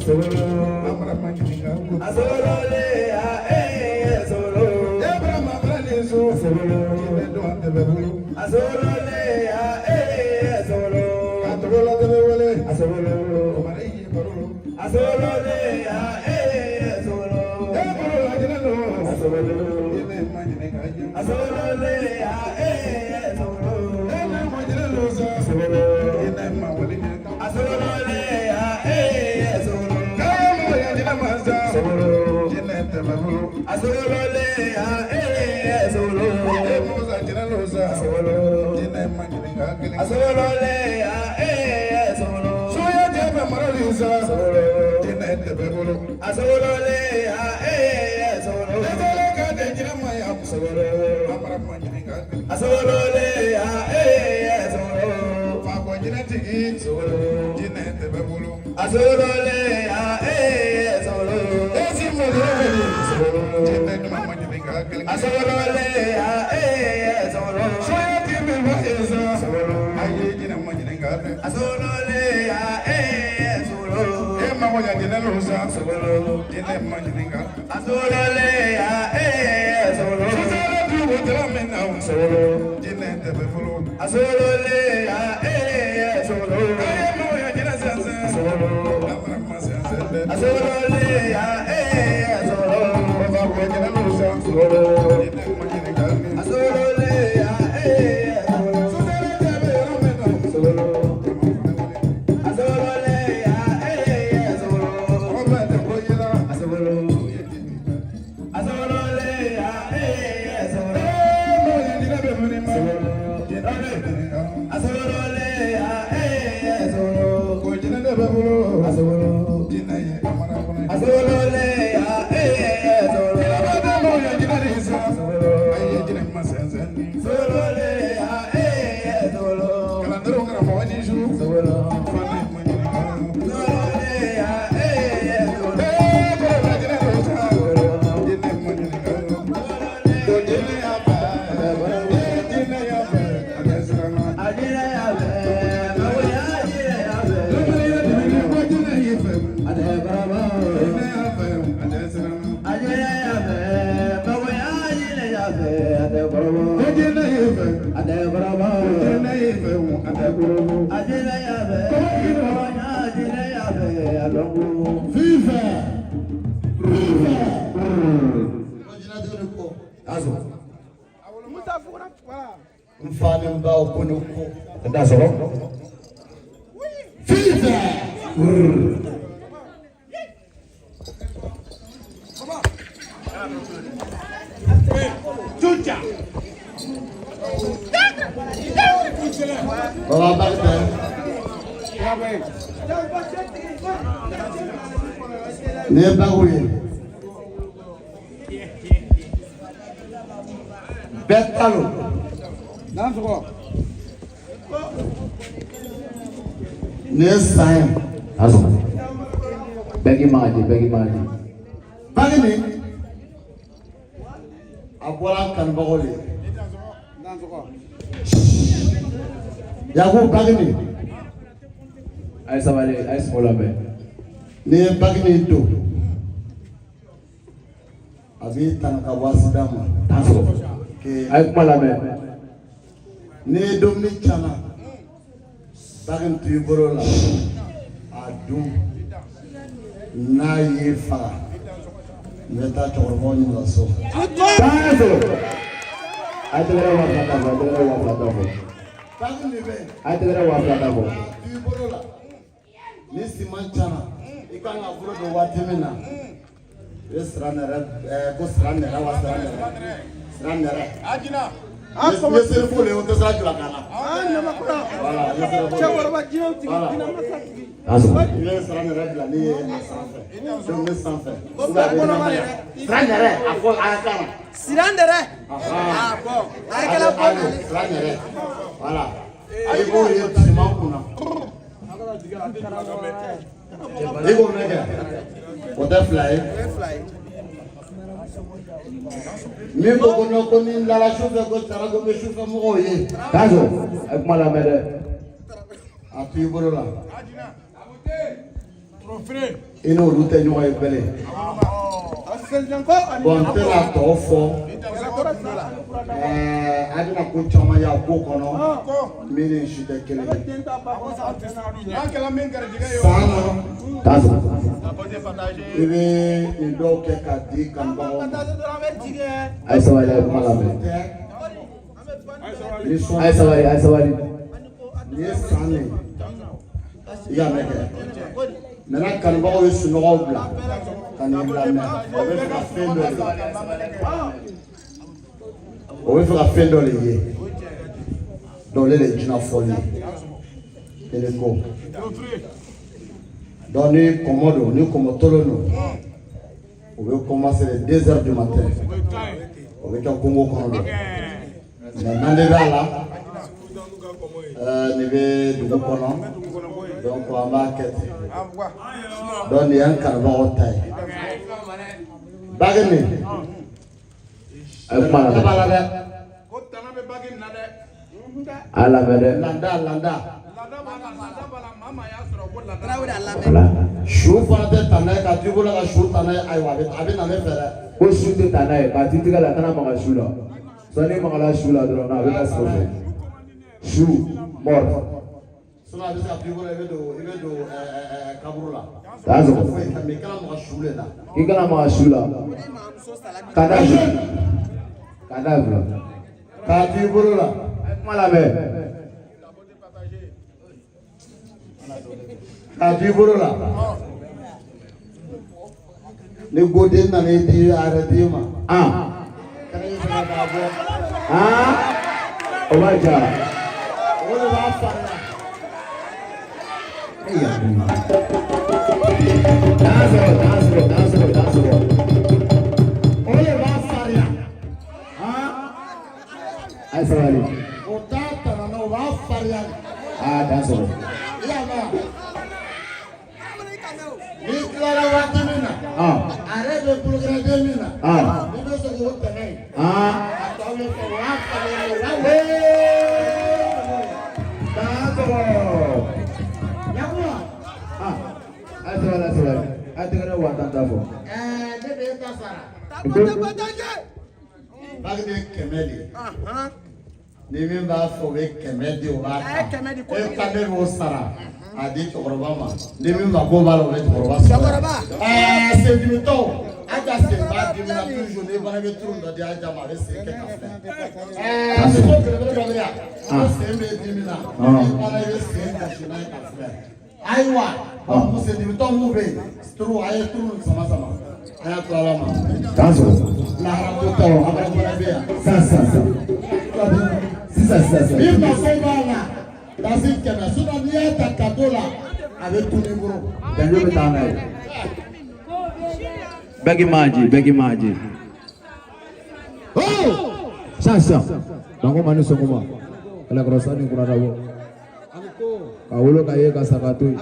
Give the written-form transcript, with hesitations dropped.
Amara ma ɲininka ko. E Burama fana ni so. Jinɛ dɔn tɛ bɛ bolo. Ka togo la tɛ bɛ wele. O ma ne y'i baro. E baro la jinɛ don. Jinɛ ma ɲininka jɛ. E ne ma jinɛ don sa. Jinɛ ma wali ɲɛ. K'an mɔgɔ ya jinɛ ma sa. Jinɛ tɛ bɛ bolo. E Musa jinɛ don sa. Jinɛ ma ɲininka kelen. Soya jɛ bɛ marali sa. Jinɛ tɛ bɛ bolo. E sɔrɔ ka tɛ jinɛ ma ya. Amara ma ɲininka kelen. Fakɔ jinɛ tigi. Jinɛ tɛ bɛ bolo. E si mɔ jinɛ wele. Jinɛ ɲuman ma ɲininka kelen. Soya ti bɛ fɔ e sa. Ayi jinɛ ma ɲininka dɛ. E ma ko ya jinɛ lo sa. Jinɛ ma ɲininka. Sosala tu wo tɛrɛ min na. Jinɛ tɛ bɛ bolo. Aye ma ko ya jinɛ sɛnsɛn. Amara ma sɛnsɛn dɛ. Fakɔ jinɛ lo sa. Jinɛ ma ɲininka dɛ. Sosala tɛ bɛ yɔrɔ min na. Mɔgɔ bɛɛ tɛ ko yira. Ee mɔgɔ ya jinɛ bɛ fini ma. Jinɛ bɛ ɲininka. Ko jinɛ tɛ bɛ bolo. Jinɛ ye amara kɔnɔ. Jinɛ bɛ tɛ mɔgɔ ya jinɛ de sa. Ayi jinɛ ma sɛnsɛn ni. Kalandenw karamɔgɔ ni su. Fana ma ɲininka. Ee kɔrɔla jinɛ dɔ sa. Jinɛ ma ɲininka. Ko jinɛ y'a fɛ. Ee jinɛ y'a fɛ. A tɛ siran na. Dumuni ye dumuni ko jinɛ y'i fɛ. Jinɛ y'a fɛ. A tɛ siran na. Ko jinɛ y'i fɛ. Ko jinɛ y'i fɛ. A tɛ kɔrɔbɔ. Vive! Vive! Ko jinɛdenw ni ko. N fa ni n baw ko ni ko. Vive! Baba Bakitɛ. Nin ye bagiw ye. Bɛɛ ta lo. Nin ye san ye. Bɛɛ k'i magaji, bɛɛ k'i magaji. Bagi nin, a bɔra an kanubagaw de ye. Yaku bagi nin, A ye sabali, a ye sɔgɔ lamɛn. n'i ye bagi nin don, a b'i tanga ka bɔ accident ma. Ke A ye kuma lamɛn. n'i ye dumuni cana, bagi nin to i bolo la, a dun. N'a y'i faga, n bɛ taa cɛkɔrɔbaw ɲininka so. A ye tɛgɛrɛ 2000 ta fɔ, a ye tɛgɛrɛ 2000 ta fɔ. Bagi nin bɛ yen. A ye tɛgɛrɛ 2000 ta fɔ. A to i bolo la, ni siman cana, i kan ka bolo don waati min na, i bɛ sira nɛrɛ ko sira nɛrɛ wa sira nɛrɛ sira nɛrɛ. N ye serifo de ye, o tɛ sira jula kan na. Voilà, n ye serifo de ye. Voilà. I bɛ sira nɛrɛ bila ne ye a sanfɛ, donc ne sanfɛ. Ou bien a bɛ ɲɛma yan. Sira nɛrɛ, a fɔ a ka kan na. Sirandɛrɛ. Ahan. Ah bon. A ye kɛla bɔ Sira nɛrɛ. Voilà. I b'o ye siman kunna. I b'o mɛn kɛ. O tɛ fila ye. Min ko ko non ko ni n dara sufɛ ko tara ko n bɛ sufɛ mɔgɔw ye. A ye kuma lamɛn dɛ. A to i bolo la. I n'olu tɛ ɲɔgɔn ye bɛlɛ. Bon, n tɛna tɔ fɔ. A bɛna ko caman ye a ko kɔnɔ min ni si tɛ kelen ye. San na, i bɛ nin dɔw kɛ k'a di kanubagaw ma. A ye sabali, a ye kuma lamɛn. Ni sɔn A ye sabali, a ye sabali. Nin ye san de ye, i y'a mɛn kɛ. Maintenant, kanubagaw ye sunɔgɔw bila ka nin lamɛn, o bɛ fɛ ka fɛn dɔ de ye. O bɛ fɛ ka fɛn dɔ de ye. Donc, ne de ye jinɛ fɔli ye. Ne ko. Donc, ni kɔmɔ don, ni kɔmɔ tolon don, o bɛ commencer de 2 heures du matin. O bɛ kɛ kungo kɔnɔ don. Mais n'an de b'a la, nin bɛ dugu kɔnɔ, donc an b'a kɛ ten. Donc nin y'an kanubagaw ta ye. Bague nin. A ye kuma Ne b'a lamɛn. la dɛ. A y'a lamɛn dɛ. Landa landa. Voilà. Su fana tɛ ta n'a ye ka t'i bolo ka su ta n'a ye, ayiwa, a bɛ na ne fɛ dɛ. Ko su tɛ taa n'a ye, k'a t'i tigɛ la, kana maga su la. Sɔn n'i magala su la dɔrɔn, a bɛ ka sɔrɔ fɛ. Su mort. Sinon a bɛ se ka t'i bolo, i bɛ don ɛɛ ɛɛ kaburu la. K'a sɔgɔ. Foyi tɛ, mais i kana maga su de la. I kana maga su la. Ka da fila. Ka da fila. K'a t'i bolo la. A ye kuma lamɛn. K'a t'i bolo la. Ni goden nana i di a yɛrɛ d'i ma. Ah. Kɛnɛ in fana b'a bɔ. Ah. O b'a ja. O de b'a farinya. Dan sɔrɔ, dan sɔrɔ, dan sɔrɔ, dan sɔrɔ. O de b'a farinya. Ah. A ye sabali. O t'a tana na, o b'a farinya. Ah, dan sɔrɔ. I y'a mɛn wa? N'i tilara waati min na. Ah. A yɛrɛ bɛ bolokɛrɛden min na. Ah. N'i bɛ se k'o tɛmɛ yen. Ah. A tɔ bɛ fɔ, o y'a farinya, o b'a Dan sɔrɔ. Yakuba. Ah. A ye sabali, a ye sabali. A ye tɛgɛrɛ 10 000 ta fɔ. Ne bɛ e ta sara. Ko Bague de ye 100 de ye. Ni min b'a fɛ, o bɛ 100 di, o b'a ta. E ta, ne b'o sara k'a di cɛkɔrɔba ma. Ni min mako b'a la, o bɛ cɛkɔrɔba sɔrɔ. Cɛkɔrɔba. Sendimitɔw, Aja sen b'a dimi na toujours, ni fana bɛ turu dɔ di Aja ma, a bɛ sen kɛ ka filɛ. Muso belebele dɔ bɛ yan, ko sen bɛ dimi na, ni fana bɛ sen gosi n'a ye ka filɛ. Ayiwa, bon, sendimitɔ mun bɛ yen, turu, a ye turu sama sama. A y'a to Ala ma. Dan sɔrɔ. Lahara ko tɛ o, abara fana bɛ yan. Sisan, sisan, sisan. Sisan, sisan, Ni sisan. mako b'a la, tasi 100, sinon n'i y'a ta cadeau la, a bɛ tunun i bolo. Janjo bɛ taa n'a ye. Bɛɛ maji, bɛɛ maji. Oh! Sisan, sisan. Banko ma ni sɔgɔma. Kɛlɛkɔrɔ sa ni kuradabɔ. Ka wolo ka ye ka sa ka to yen.